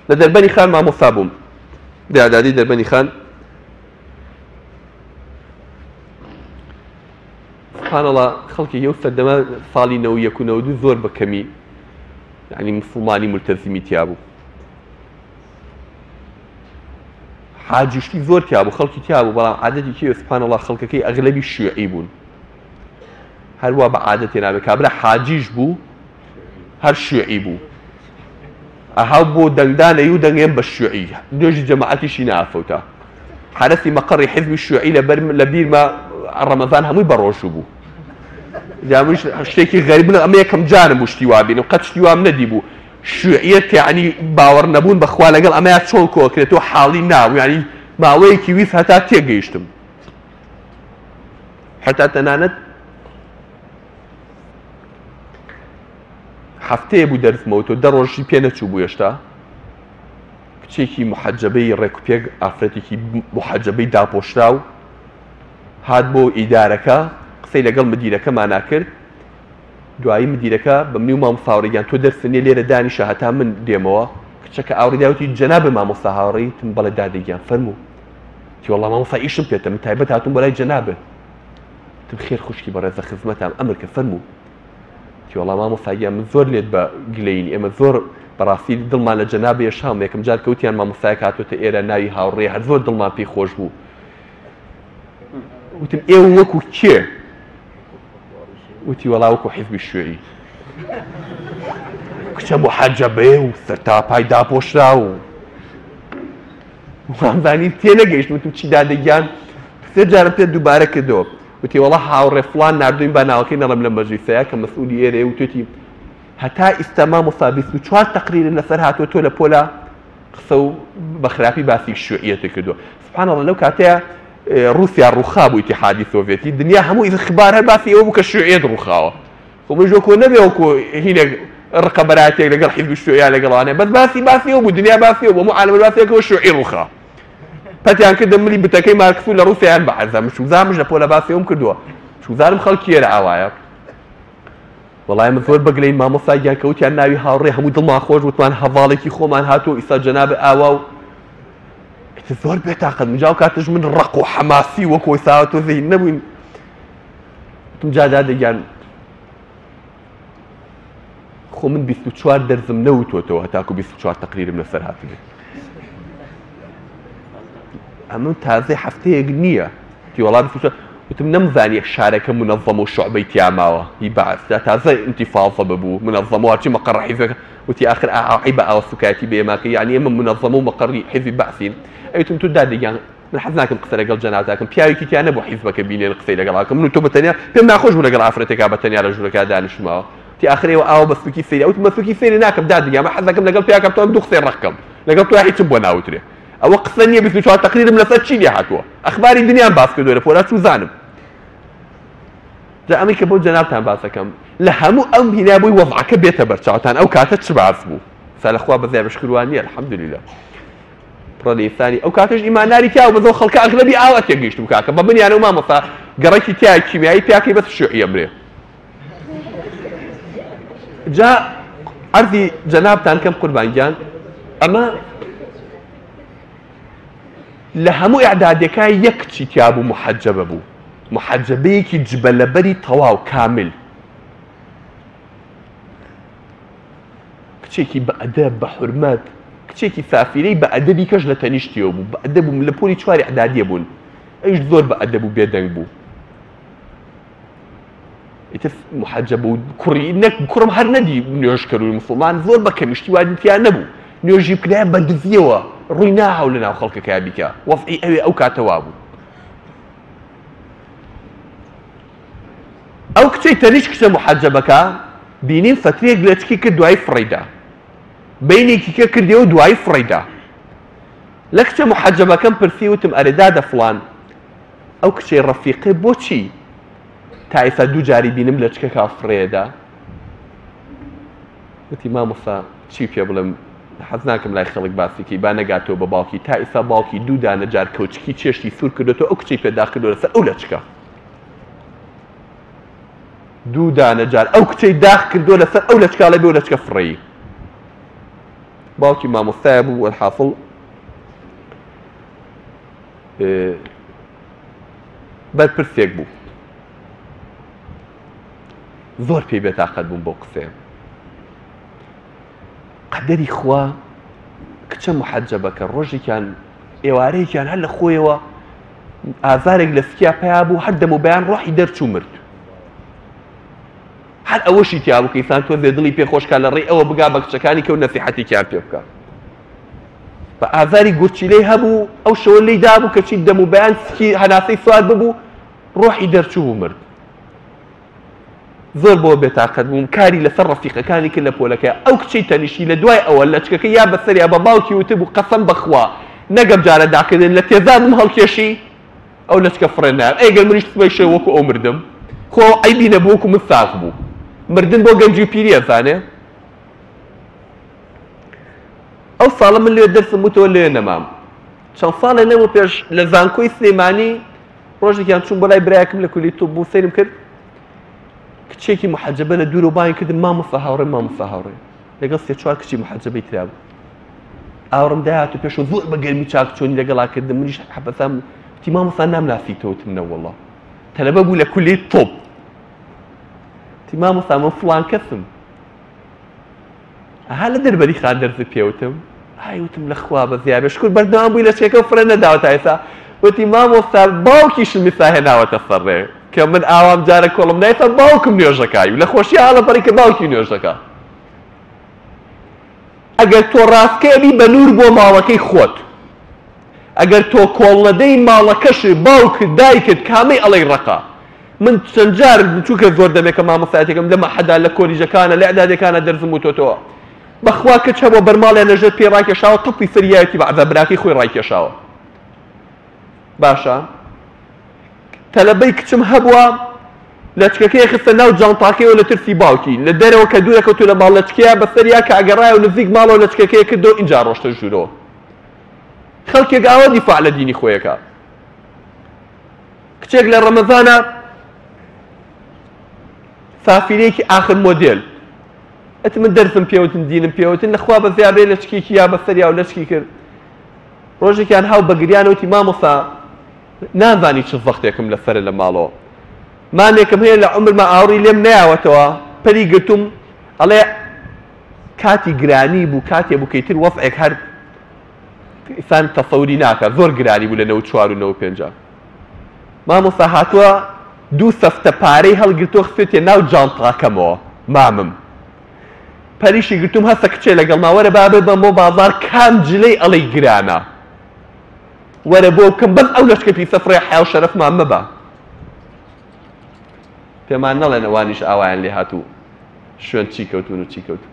لە دەربەنی خان مامۆستا بووم لە ئیعدادی دەربەنی خان. سبحان الله خەڵکی ئەو سەردەمە ساڵی 91 و 92 زۆر بە کەمی یعنی مسلمانی ملتەزیمی تیا بوو. حاجیشتی زۆر تیا بوو، خەڵکی تیا بوو، بەڵام عادەتی کێ سبحان الله خەڵکەکەی ئەغلەبی شیوعی بوون. هەروا بە عادەتێ نابێ کابرا حاجیش بوو هەر شیوعی بوو. ئەها بۆ دەنگدانەی و دەنگێن بە شیوعی، نوێژی جەماعەتیشی نافەوتا. حەرەسی مەقەڕی حیزبی شیوعی لەبەر لە بیرمە ڕەمەزان هەمووی بە ڕۆژوو بوو. جا منیش شتێکی غەریب بوو، ئەمە یەکەم جارم بوو شتی وا بینم، قەت شتی وام نەدیبوو. شیوعیەت یەعنی باوەڕ نەبوون بە خوا لەگەڵ ئەمەیا چۆن کۆکرێتەوە حاڵی نابوو، یەعنی ماوەیەکی ویست هەتا تێگەیشتم. هەتا تەنانەت هەفتەیە بوو دەرسمەوە تۆ 10 ڕۆژی پێ نەچوو بوو هێشتا کچێکی محەجەبەی ڕێکوپێک ئافرەتێکی محەجەبەی داپۆشراو هات بۆ ئیدارەکە قسەی لەگەڵ مدیرەکەمانا کرد. دوایی مدیرەکە بە منی و مامۆستا هاوڕێ گیان تۆ دەرست نییە لێرە دانیشە هەتا من دێمەوە. کچەکە ئاوڕی دا وتی جەناب مامۆستا هاوڕێ؟ وتم بەڵێ دادە گیان فەرموو. وتی وەڵا مامۆستا ئیشم پێتە من تایبەت هاتووم بۆ لای جەنابت. وتم خێر خوشکی بەڕێزە خزمەتام ئەمر کە فەرموو. وتی وەڵا مامۆستا گیان من زۆر لێت بە گلەیین ئێمە زۆر بەڕاستی دڵمان لە جەنابت یەشاوم یەکەم جار کە وتیان مامۆستایەک هاتووەتە ئێرە ناوی هاوڕێ هەر زۆر دڵمان پێی خۆش بوو. وتم ئێوە وەکو کێ؟ وتی وەڵا وەکو حیزبی شوێعی. کچە محەجەبەیە و سەرتاپای داپۆشرا و وامزانی تێنەگەیشت. وتم چی دادە گیان؟ سێ جارم پێ دووبارە کردەوە. وتی وەڵا هاوڕێ فڵان ناردووین با ناوەکەی نەڵێم لە مەجلیسەیە کە مەسئولی ئێرەیە. وتوێتی هەتا ئیستا مامۆستا 24 تەقریرن لەسەر هاتووە تۆ لە پۆلا قسە و بە خراپی باسی شوعیەت کردووە. سبحان الله لەو کاتەیە ڕووسیا ڕووخا بوو ئیتیحادی سۆڤێتی دنیا هەموو ئیخبار هەر باسی ئەوە بوو کە شوعیەت ڕووخاوە. خۆ منیش وەکۆ نەبێ وەکۆ هینێک ڕقەبەراتێک لەگەڵ حیزبی شوعیا لەگەڵانێ، بەس باسی باسی ئەوە بوو، دنیا باسی ئەوە بوو، هەموو عالەم باسی ئەوە شوعی ڕووخا. پەتیان کردە ملی بتەکەی مارکس و لە ڕووسیایان بە عەرزا. من چوزانمش لە پۆلە باسی ئەوم کردووە، چوزانم خەڵکی ئێرە ئاوایە. وەڵای من زۆر بەگلەین مامۆستا گیان کە وتیان ناوی هاوڕێ هەموو دڵمان خۆش وتمان هەڤاڵێکی خۆمان هاتووە ئیستا جەناب ئاوا و ئیتر زۆر بێتاقەت بووم. جا ئەو کاتەش من ڕق و حەماسی وەکو ئێستا تۆ زەین نەبووین. وتم جا دادە گیان خۆ من 24 دەرزم نەوتوەتەوە هەتاکو 24 تەقریرم لەسەر هاتبێ. ئەمە تازەی هەفتەیەک نییە. وتی وەڵا 24 وتم نەمزانیە شارەکە منەظەمە و شعبەی تیا ماوە هی بەعس جا تازە ئینتیفاضە ببوو منەظەمە و هەرچی مەقەڕ حیزبەکە. وتی ئاخر ئاعی بە ئاوە سوکایەتی بە ئێماکە یعنی ئێمە منەظەمە و مەقەڕی حیزبی بەعسین. ئەوتم تو دادە گیان من حەز ناکەم قسە لەگەڵ جەنابتا کەم، پیاوێکی تیا نەبوو حیزبەکە بینێن قسەی لەگەڵا بکەم. من و تۆ بە تەنیا پێم ناخۆش بوو لەگەڵ ئافرەتێکا بە تەنیا لە ژوورەکە دانیشتمەوە. وتی ئاخر ئێوە ئاوە بە سوکی سەیری. ئەوتم بە سوکی سەیری ناکەم دادە گیان، من حەز دەکەم لەگەڵ پیاکەم تۆ دوو قسەی ڕەق کەم، لەگەڵ تۆ هیچم بۆ ناوترێ. ئەوە قسە نییە 24 تەقریرم لەسەر چی لێ هاتووە، ئەخباری دنیام باس کردووە لە پۆلا چوزانم. جا ئەمەی کە بۆ جەنابتان باس دەکەم لە هەموو ئەم هینا بۆی وەزعەکە بێتە بەرچاوتان ئەو کاتە چ باس بوو. سا لە خوا بەزیاد بە شکر وان نییە الحمدلله پڕە لە ئینسانی. ئەو کاتەش ئیمانداری تیا بوو، بەس ئەو خەڵکە ئەغلەبی ئاوا تێگەیشتبوو کاکە بە منیانە و مامۆستا گەڕەکی تیا کیمیایی پیاکەی بەس شیوعیە مرێ. جا عەرزی جەنابتان کەم قوربان گیان، ئەمە لە هەموو ئیعدادەکە یەک کچی تیا بوو محەجەبە بوو، محەجەبەیەکی جبە لەبەری تەواو کامل، کچێکی بە ئەدەب بە حورمەت، کچێکی سافیرەی بە ئەدەبی کەش لە تەنیشتیەوە بوو، بە ئەدەب بوو، لە پۆلی چواری ئیعدادیە بوون، ئەویش زۆر بە ئەدەب و بێدەنگ بوو. ئیتر محەجەب و کوڕی نەک کوڕم هەر نەدی نوێژکەر و مسلمان زۆر بە کەمیشتی وادی تیا نەبوو، نوێژی بکرایە بە دزیەوە ڕووی ناهاو لە ناو خەڵکەکە بیکە، وەزعی ئەوێ ئەو کاتە وابوو. ئەو کچەی تەنیشت کچە محەجەبەکە بینیم فەترەیەک لەچکی کرد دوایی فڕێیدا، بەینێکی کە کردیەوە دوایی فڕێیدا. لە کچە محەجەبەکەم پرسی وتم ئەرێ دادە فڵان ئەو کچەی ڕەفیقێ بۆچی تا ئێستا دوو جاری بینم لەچکەکە فڕێدا؟ وتی مامۆستا چی پێ بڵێم حەز ناکەم لای خەڵک باسیکەی با نەگاتەوە بە باوکی. تا ئێستا باوکی دوو دانە جار کەوچکی چێشتی سوور کردوێتەوە ئەو کچەی پێدا کردووە لەسەر ئەو لەچکە. دوو دانە جار ئەو کچەی داخ کردووە لەسەر ئەو لەچکاڵێ بێ و لەچکە فڕێی. باوکی مامۆستایە بوو وەلحاسڵ بەرپرسێک بوو زۆر پێی بێتاقەت بووم بۆ قسەیە قەدەری خوا کچە محەجەبەکە ڕۆژێکیان ئێوارەیەکیان هەر لە خۆیەوە ئازارێک لە سکیا پیا بوو هەر دەم و بەیان ڕۆحی دەرچوو مرد هەر ئەوەشی تیا بوو کە ئینسان تۆزێ دڵی پێ خۆش کا لە ڕێی ئەوە بگا بە کچەکانی کە و نەسیحەتێکیان پێ بکا بە ئازاری گورچیلەی هەبوو ئەو شەوە لێی دابوو کەچی دەم و بەیان سکی هەناسەی سوار ببوو ڕۆحی دەرچوو و مرد زۆر بۆ بێتاقەت بووم کاری لەسەر ڕەفیقەکانی کرد لە پۆلەکە ئەو کچەی تەنیشتی لە دوای ئەوە لەچکەکە یا بەسەر یا بە باوکی وتبوو قەسەم بەخوا نەگەم جارە داکردن لە تێزابم هەڵکێشی ئەو لەچکە فڕێ نایەم ئەی گەر منیش سبەی شەو وەکو ئەو مردم خۆ ئەو عەیبی نەبوو وەکو من ساغ بوو مردن بۆ گەنجی و پیری ئەزانێ ئەو ساڵە من لێ دەرسم وتەوە لێ نەمام چەند ساڵێ لەمە پێش لە زانکۆی سلێمانی ڕۆژێکیان چوون بۆ لای برایەکم لە کولی تۆ بوو سەیرم کرد کچێکی محەجەبە لە دوورەوە بانگ کردم مامۆستا هاوڕێ مامۆستا هاوڕێ لەگەڵ سێ چوار کچی محەجەبەی ترا بوو ئاوڕم داهات و پێشەوە زۆر بە گەرمی چاک چۆنی لەگەڵا کردم منیش حەپەسام وتی مامۆستا نامناسیتەوە وتم نەوەڵڵا تەلەبە بوو لە کولیەی تۆپ وتی مامۆستا من فڵان کەسم ئەها لە دەربەری خان دەرزت پێوتم ئای وتم لە خوا بە زیابێ شکر بەردەوام بووی لە چێکە فرە نەداوە تا ئێستا وتی مامۆستا باوکیشم ئێستا هێناوەتە سەر ڕێ کە من ئاوام جارە کۆڵم نایسا باوکم نوێژەکای و لە خۆشی ئاڵە پەڕی کە باوکی نوێژەکە ئەگەر تۆ ڕاستکەی ئەبی بە نوور بۆ ماڵەکەی خۆت ئەگەر تۆ کۆڵ نەدەی ماڵەکەشت باوکت دایکت کامەی ئەڵێی ڕەقە من چەند جار چونکە زۆر دەمێکە مامۆستایەتێکم لە مەحەدا لە کۆلیژەکانە لە ئیعدادیەکانە دەرزم وتۆتەوە بەخوا کچ هەبووە بەرماڵیان لەژێر پێی ڕاکێشاوە تەپی سەری یاوێتی بە عەزاب براکەی خۆی ڕایکێشاوە باشە تەلەبەی کچم هەبووە لەچکەکەی خستە ناو جانتاکەیەوە لە ترسی باوکی لە دەرەوە کە دوورەکەوتو لە ماڵ لەچکەیە بەسەریا کە ئەگەڕایەوە نزیک ماڵەوە لەچکەکەی کردەوە ئینجا ڕۆشتە ژوورەوە خەڵکێک ئاوا دیفاع لە دینی خۆیەکە کچێک لە ڕەمەزانە سافیرەیەکی ئاخر مۆدێل ئەت من دەرسم پێوتن دینم پێوتن لەخوا بە زیابێ لە چکێکی یا بەسەریا و لەچکی کرد ڕۆژێکیان هاو بەگریانەوتی مامۆسا نازانی چ زەختێکم لەسەرە لە ماڵەوە مامێکم هەیە لە عومرما ئاوڕی لێم نەیاوەتەوە پەری گرتوم ئەڵێ کاتی گرانی بوو کاتێ بوو کەیتر وەزعێک هەر ئینسان تەسەوری ناکە زۆر گرانی بوو لە 94 و 95 مامۆستا هاتووە دوو سەفتە پارەی هەڵگرتووە خستێتێ ناو جانتاکەمەوە مامم پەریشی گرتوم هەستە کچێ لەگەڵما وەرە با ببەم بۆ بازار کام جلەی ئەڵێی گرانە وەرە بۆ بکەم بەس ئەو لەشکە پیسە فڕێ حیا و شەرەفمان مەبە پێمان نەڵێن ئەوانیش ئاوایان لێ هاتوو شوێن چی کەوتون و چی کەوتون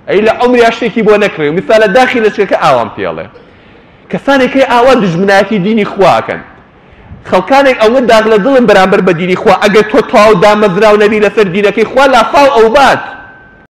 ئەی لە عومریا شتێکی بۆ نەکڕی و میسالە داخی لەچکەکە ئاوام پێڵێ کەسانێک هەیە ئاوا دژمنایەتی دینی خواکەن خەڵکانێک ئەوە داغ لە دڵن بەرامبەر بە دینی خوا ئەگەر تۆ تەواو دامەزراو نەبی لەسەر دینەکەی خوا لافاو ئەوبات.